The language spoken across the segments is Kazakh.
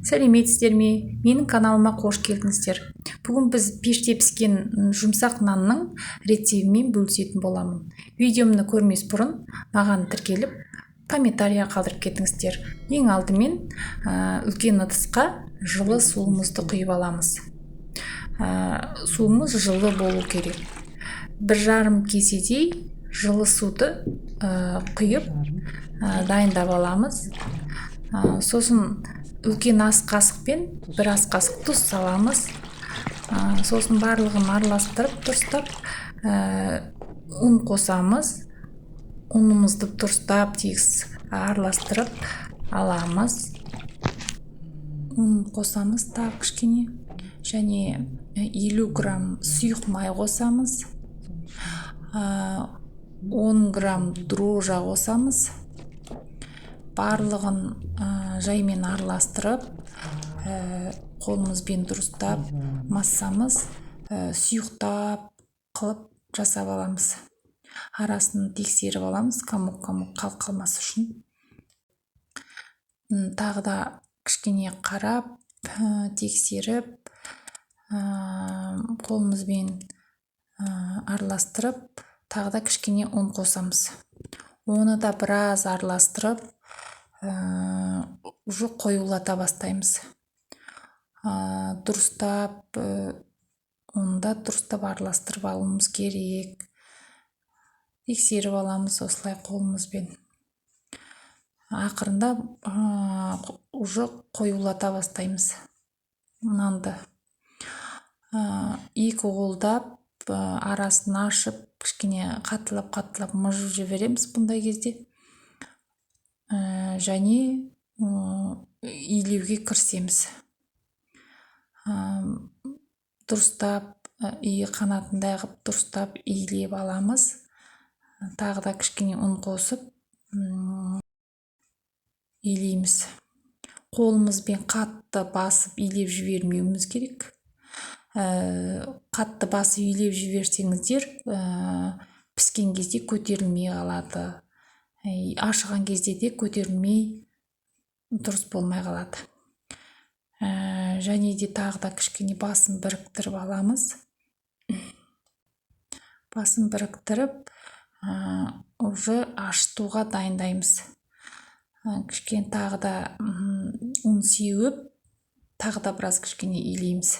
Сәлеметсіздер ме? Менің каналыма қош келдіңіздер. Бүгін біз пеште піскен жұмсақ нанның рецептімен бөлісетін боламын. Видеомны көрмес бұрын маған тіркеліп, комментария қалдырып кетіңіздер. Ең алдымен үлкен ыдысқа жылы суымызды құйып аламыз. Суымыз жылы болу керек. 1,5 кеседей жылы суды құйып дайындап аламыз. Сосын үлкен ас қасықпен 1 ас қасық тұз саламыз. Сосын барлығын араластырып дұрыстап ұн қосамыз. Ұнымызды дұрыстап тегіс араластырып аламыз. Ұн қосамыз тағы кішкене және 50 грамм сұйық май қосамыз. 10 грамм дрожжа қосамыз. Барлығын жаймен араластырып, қолымызбен дұрыстап массамыз сұйықтап қылып жасап аламыз. Арасын тексеріп аламыз, комок-комок қалып қалмас үшін. Тағы да кішкене қарап, тексеріп, қолымызбен араластырып, тағы да кішкене ұн қосамыз. Оны да біраз араластырып, уже қоюлата бастаймыз. Дұрыстап, оны да дұрыстап араластырып алуымыз керек. Тексеріп аламыз осылай қолымызбен. Ақырында уже қоюлата бастаймыз нанды. Екі қолдап, арасын ашып, кішкене қаттылап-қаттылап мыжып жібереміз бұндай кезде. Және илеуге кірісеміз. Дұрыстап, иі қанатындай қылып дұрыстап илеп аламыз. Тағы да кішкене ұн қосып илейміз. Қолымызбен қатты басып илеп жібермеуіміз керек. Қатты басып илеп жіберсеңіздер, піскен кезде көтерілмей қалады. Ашыған кезде де көтерілмей дұрыс болмай қалады. Және де тағы да кішкене басын біріктіріп аламыз. Басын біріктіріп, уже ашытуға дайындаймыз. Кішкене тағы да ұн сеуіп, тағы да біраз кішкене илейміз.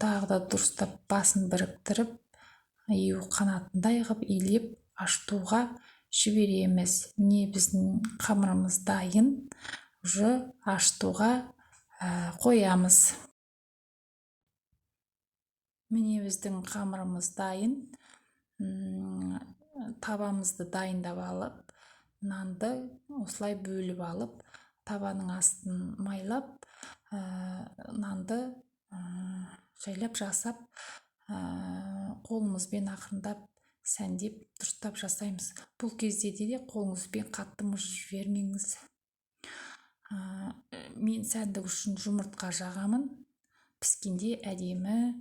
Тағы да дұрыстап басын біріктіріп, ию қанатындай қылып илеп ашытуға жібереміз. Міне, біздің қамырымыз дайын, уже ашытуға қоямыз. Міне, біздің қамырымыз дайын. Табамызды дайындап алып, нанды осылай бөліп алып, табаның астын майлап, нанды жайлап жасап, қолымызбен ақырындап сәндеп дұрыстап жасаймыз. Бұл кезде де қолыңызбен қатты мыжып жібермеңіз. Мен сәндік үшін жұмыртқа жағамын. Піскенде әдемі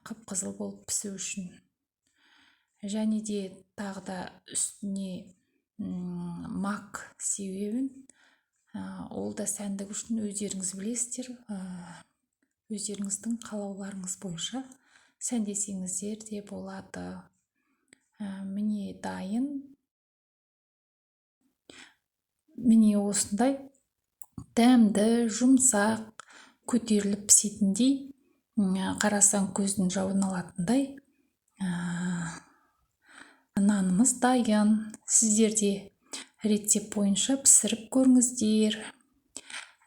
қып-қызыл болып пісу үшін. Және де тағы да үстіне мак себемін. Ол да сәндік үшін, өздеріңіз білесіздер, өздеріңіздің қалауларыңыз бойынша сәндесеңіздер де болады. Міне, дайын. Міне, осындай дәмді, жұмсақ, көтеріліп пісетіндей, қарасаң көздің жауын алатындай нанымыз дайын. Сіздер де рецепт бойынша пісіріп көріңіздер.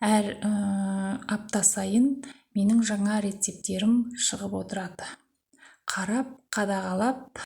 Әр апта сайын менің жаңа рецепттерім шығып отырады. Қарап, қадағалап.